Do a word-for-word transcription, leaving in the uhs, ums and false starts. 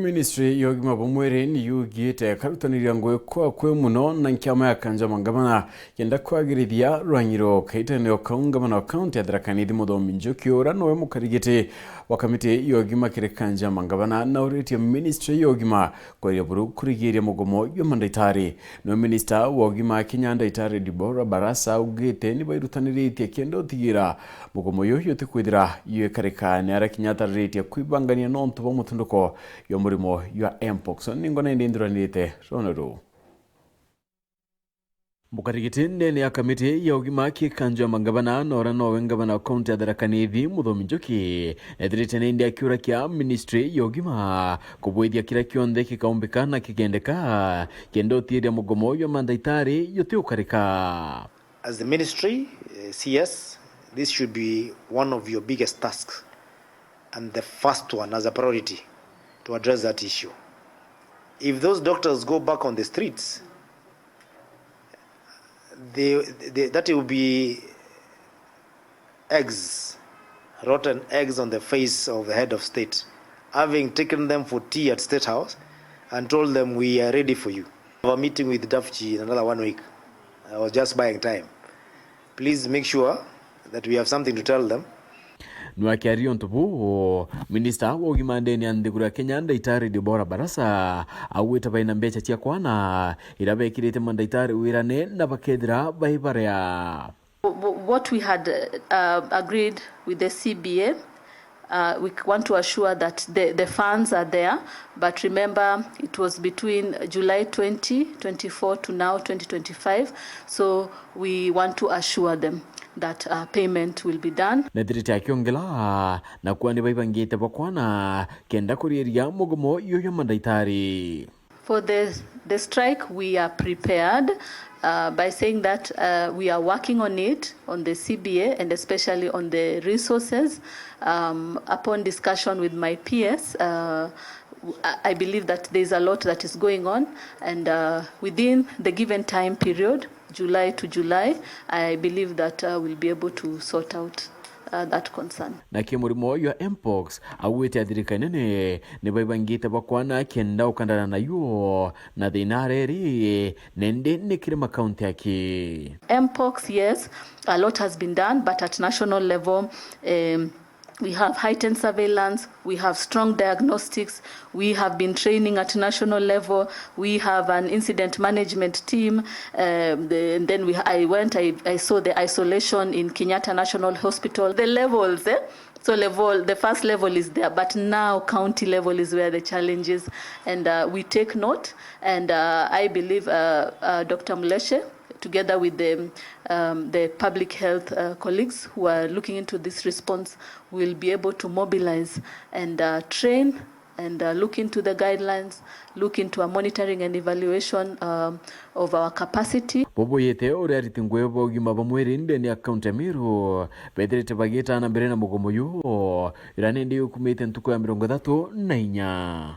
Ministry ya ugima bwa mwiri ni yugiite karutaniria ngugi kwa kwi muno na nkiama ya Kanja Mangabana kenda kwagirithia rwang'i rwa kaitene o kau ngabana wa kaunti ya Tharaka Nithi Muthomi Njuki, ura nowe mukarigiti wa kamiti ya ugima kiri Kanja Mangabana, na uritie ministry ya ugima kweria buru kurigiria mugomo jwa mandaitari. Niwe minista wa ugima Kenya, Ndaitari Deborah Barasa, augite ni bairutaniritie kenda utigira mugomo uyu utikwithira juikarika. Ni aria kinya atariritie kwibangania nontu bwa mutunduko jwa murimo jwa mpox. Ningo nindi nthuranirite rwono ruu. Mukarigiti ndene ya kamiti ya ugima ki Kanja Mangabana, na uria nowe ngavana wa kaunti ya Tharaka Nithi Muthomi Njuki, ethirite nindi akiurakia ministry ya ugima kubwithia kiria kionthe kikaumbika na kikendeka kenda utiiria mugomo jwa mandaitari jutiukarika. As the ministry, eh, C S, this should be one of your biggest tasks and the first one as a priority to address that issue. If those doctors go back on the streets, they, they, that will be eggs, rotten eggs on the face of the head of state, having taken them for tea at State House and told them, "We are ready for you." I have a meeting with Dafchi in another one week. I was just buying time. Please make sure that we have something to tell them. Nwakiaria untu buu, minista wa ugima ndene ya nthiguru ya Kenya, Ndaitari Deborah Barasa, augite baina mbeca cia kwana iria bekirite mandaitari wirane na bakethira baibarea. W-, w-, what we had, uh, agreed with the C B A, uh, we want to assure that the, the funds are there, but remember, it was between July twenty twenty-four to now twenty twenty-five, so we want to assure them that, uh, payment will be done. Nethirite akiongela na kuuga ni baibangite bakwana kenda kurieria mugomo juju jwa mandaitari. For the, the strike, we are prepared, uh, by saying that, uh, we are working on it, on the C B A, and especially on the resources. Um, upon discussion with my P S, uh, w-, I, I believe that there is a lot that is going on, and, uh, within the given time period, July to July, I believe that, uh, we'll be able to sort out, uh, that concern. Na ki murimo uyu wa mpox, augite athirika nene ni baibangite bakwana kenda ukandana nayo na thina areri, nende ni kiri makaunti aki. Mpox, yes, a lot has been done, but at national level, um, we have heightened surveillance, we have strong diagnostics, we have been training at national level, we have an incident management team, um, the, and then we, I went, I, I saw the isolation in Kenyatta National Hospital. The levels, eh? So level, the first level is there, but now county level is where the challenge is, and, uh, we take note, and, uh, I believe, uh, uh, Doctor Muleshe, together with the, um, the public health, uh, colleagues who are looking into this response, will be able to mobilize and, uh, train and, uh, look into the guidelines, look into a monitoring and evaluation, um, of our capacity. Bubuyite uria ariti ngugi ba ugima ba mwiri ndene ya kaunti ya Meru bethirite bagitana mbere na mugomo uyu, ira nindi yukumite ntuku ya mirongo ithatu na inya.